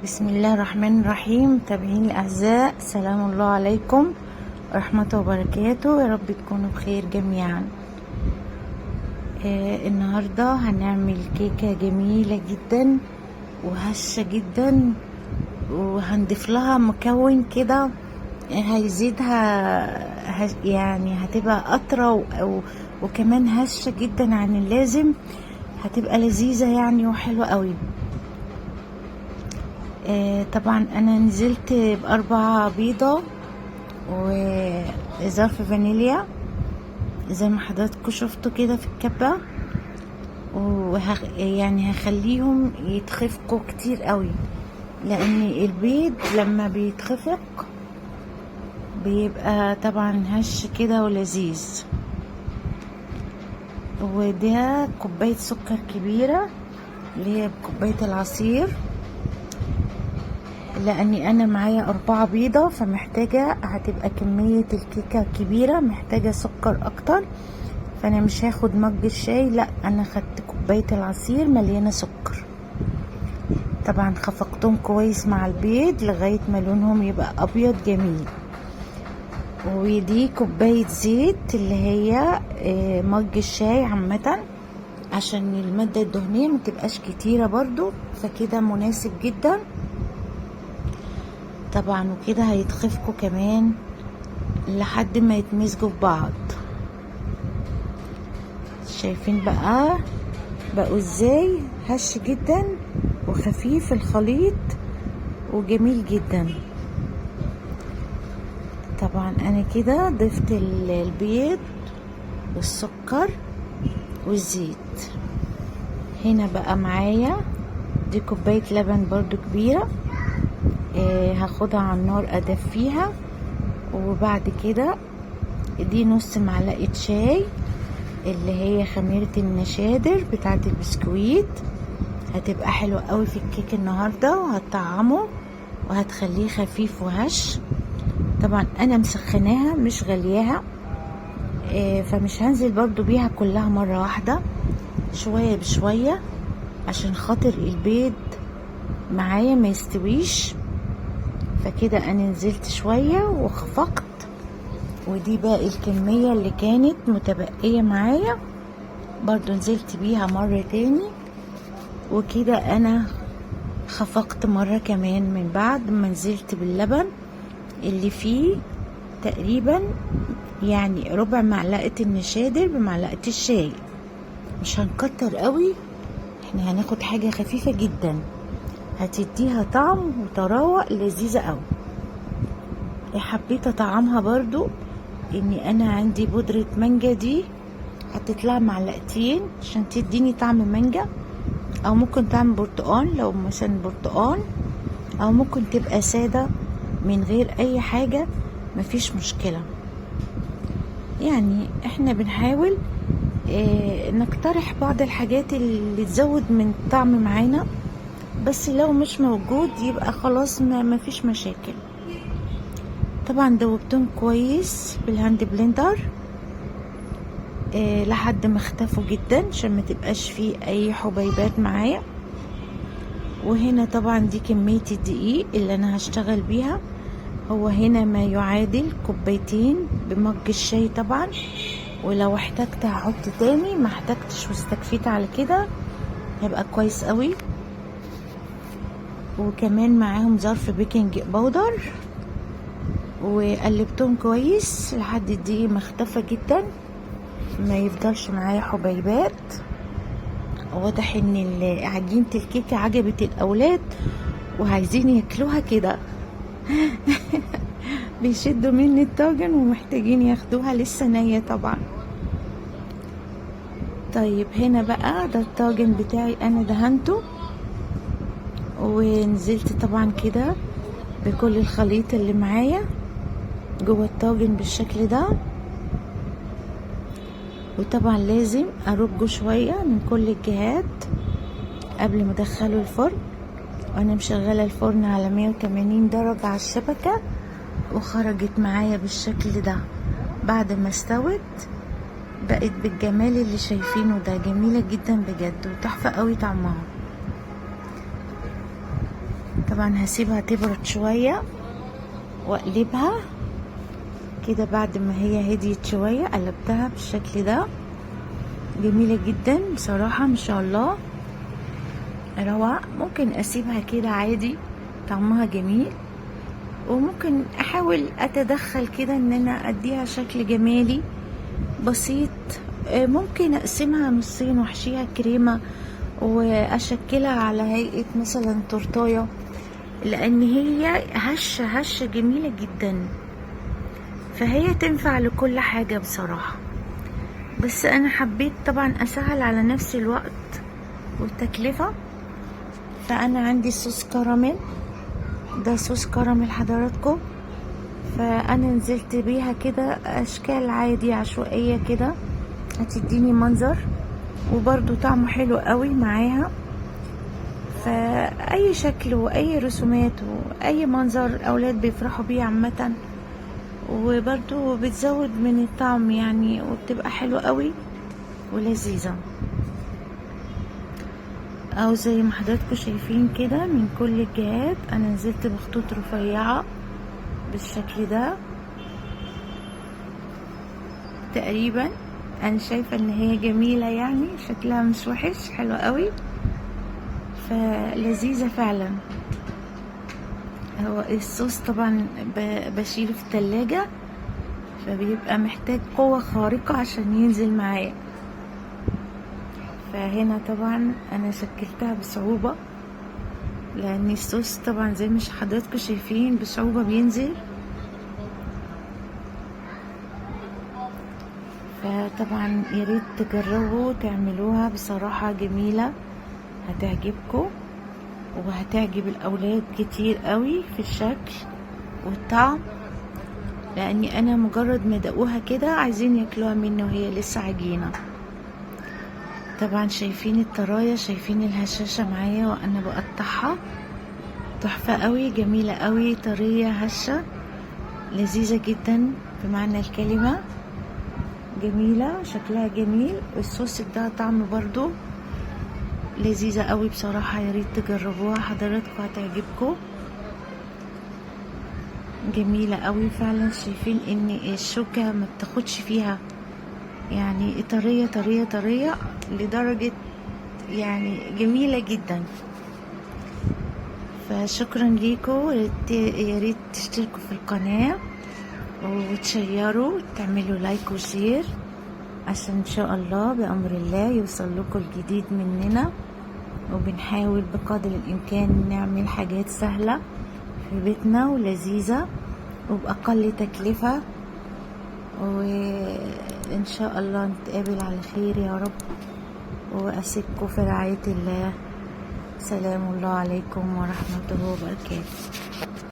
بسم الله الرحمن الرحيم. متابعين الأعزاء، سلام الله عليكم ورحمته وبركاته. يا رب تكونوا بخير جميعا. النهاردة هنعمل كيكة جميلة جدا وهشة جدا، وهنضيف لها مكون كده هيزيدها، يعني هتبقى أطرى وكمان هشة جدا عن اللازم، هتبقى لذيذة يعني وحلوة قوي. طبعا انا نزلت ب4 بيضة وظرف فانيليا زي ما حضراتكم شفتوا كده في الكبة، يعني هخليهم يتخفقوا كتير قوي، لان البيض لما بيتخفق بيبقى طبعا هش كده ولذيذ. وده كوباية سكر كبيرة اللي هي كوباية العصير، لاني انا معايا 4 بيضة، فمحتاجة هتبقى كمية الكيكة كبيرة، محتاجة سكر اكتر، فانا مش هاخد مج الشاي، لا انا خدت كوباية العصير مليانة سكر. طبعا خفقتهم كويس مع البيض لغاية ما لونهم يبقى ابيض جميل. ودي كوباية زيت اللي هي مج الشاي عامة، عشان المادة الدهنية ما تبقاش كتيرة برضو، فكده مناسب جدا طبعا. وكده هيتخفقوا كمان لحد ما يتمزجوا في بعض. شايفين بقى بقوا ازاي؟ هش جدا وخفيف الخليط وجميل جدا. طبعا انا كده ضفت البيض والسكر والزيت. هنا بقى معايا دي كوباية لبن برضو كبيرة، هاخدها على النار ادفيها. وبعد كده دي نص معلقة شاي اللي هي خميرة النشادر بتاعة البسكويت، هتبقى حلوة قوي في الكيك النهاردة، وهتطعمه وهتخليه خفيف وهش. طبعا انا مسخناها مش غلياها، فمش هنزل برضو بيها كلها مرة واحدة، شوية بشوية عشان خاطر البيض معايا ما يستويش. فكده انا نزلت شوية وخفقت، ودي باقي الكمية اللي كانت متبقية معايا برضو نزلت بيها مرة تاني. وكده انا خفقت مرة كمان من بعد ما نزلت باللبن اللي فيه تقريبا يعني ربع معلقة النشادر بمعلقة الشاي. مش هنكتر قوي، احنا هناخد حاجة خفيفة جدا هتديها طعم وطراوة لذيذة قوي. حبيت اطعمها برضو اني انا عندي بودرة مانجا، دي حطيت لها معلقتين عشان تديني طعم مانجا، او ممكن طعم برتقان لو مثلا برتقان، او ممكن تبقى سادة من غير اي حاجة، مفيش مشكلة. يعني احنا بنحاول نقترح بعض الحاجات اللي تزود من الطعم معانا، بس لو مش موجود يبقى خلاص مفيش مشاكل. طبعا دوبتهم كويس بال hand blender لحد ما اختفوا جدا عشان ما تبقاش فيه اي حبيبات معايا. وهنا طبعا دي كمية الدقيق اللي انا هشتغل بيها، هو هنا ما يعادل كوبايتين بمج الشاي طبعا، ولو احتجت هحط تاني، ما احتجتش واستكفيت على كده هيبقى كويس قوي. وكمان معاهم ظرف baking powder، وقلبتهم كويس لحد الدقيق ما اختفى جدا، ما يفضلش معايا حبيبات. واضح ان عجينة الكيكة عجبت الاولاد وعايزين ياكلوها كده بيشدوا مني الطاجن ومحتاجين ياخدوها لسه نية طبعا. طيب هنا بقى ده الطاجن بتاعي انا دهنته، ونزلت طبعا كده بكل الخليط اللي معايا جوه الطاجن بالشكل ده. وطبعا لازم ارجه شوية من كل الجهات قبل ما ادخله الفرن، وانا مشغلة الفرن على 180 درجة على الشبكة. وخرجت معايا بالشكل ده بعد ما استوت، بقت بالجمال اللي شايفينه ده، جميلة جدا بجد وتحفة قوي طعمها. طبعا هسيبها تبرد شوية واقلبها كده. بعد ما هي هديت شوية قلبتها بالشكل ده. جميلة جدا بصراحة ما شاء الله، روعة. ممكن اسيبها كده عادي، طعمها جميل، وممكن احاول اتدخل كده ان انا اديها شكل جمالي بسيط. ممكن اقسمها نصين واحشيها كريمة واشكلها على هيئة مثلا تورتاية، لان هي هشة هشة جميلة جدا، فهي تنفع لكل حاجة بصراحة. بس انا حبيت طبعا اسهل على نفسي الوقت والتكلفة. فانا عندي صوص كراميل، ده صوص كراميل حضراتكم، فانا نزلت بيها كده اشكال عادي عشوائية كده، هتديني منظر وبرضو طعمه حلو قوي معاها. فاي شكل واي رسومات واي منظر الاولاد بيفرحوا بيه عامة، وبرضو بتزود من الطعم يعني، وبتبقى حلوة قوي ولذيذة. او زي ما حضراتكم شايفين كده من كل الجهات انا نزلت بخطوط رفيعة بالشكل ده تقريبا. انا شايفة ان هي جميلة يعني، شكلها مش وحش، حلو قوي، فلذيذة فعلا. هو الصوص طبعا بشيله في التلاجة، فبيبقى محتاج قوة خارقة عشان ينزل معايا. فهنا طبعا انا شكلتها بصعوبة، لان الصوص طبعا زي ما حضراتكم شايفين بصعوبة بينزل. فطبعا ياريت تجربوا تعملوها، بصراحة جميلة، هتعجبكم وهتعجب الاولاد كتير قوي في الشكل والطعم، لاني انا مجرد ما دقوها كده عايزين ياكلوها مني وهي لسه عجينة. طبعا شايفين الطراية، شايفين الهشاشة معايا وانا بقطعها، تحفة قوي، جميلة قوي، طرية هشة، لذيذة جدا بمعنى الكلمة، جميلة، شكلها جميل، الصوص اداها طعم برضو لذيذة قوي بصراحة. ياريت تجربوها حضراتكم، هتعجبكم، جميلة قوي فعلا. شايفين ان الشوكة ما بتاخدش فيها يعني، طرية طرية طرية لدرجة يعني جميلة جدا. فشكرا ليكم، ياريت تشتركوا في القناة وتشيروا وتعملوا like و share، عشان ان شاء الله بأمر الله يوصل لكم الجديد مننا. وبنحاول بقدر الامكان نعمل حاجات سهلة في بيتنا ولذيذة وبأقل تكلفة. وإن شاء الله نتقابل على خير يا رب، وأسيبكم في رعاية الله. سلام الله عليكم ورحمته وبركاته.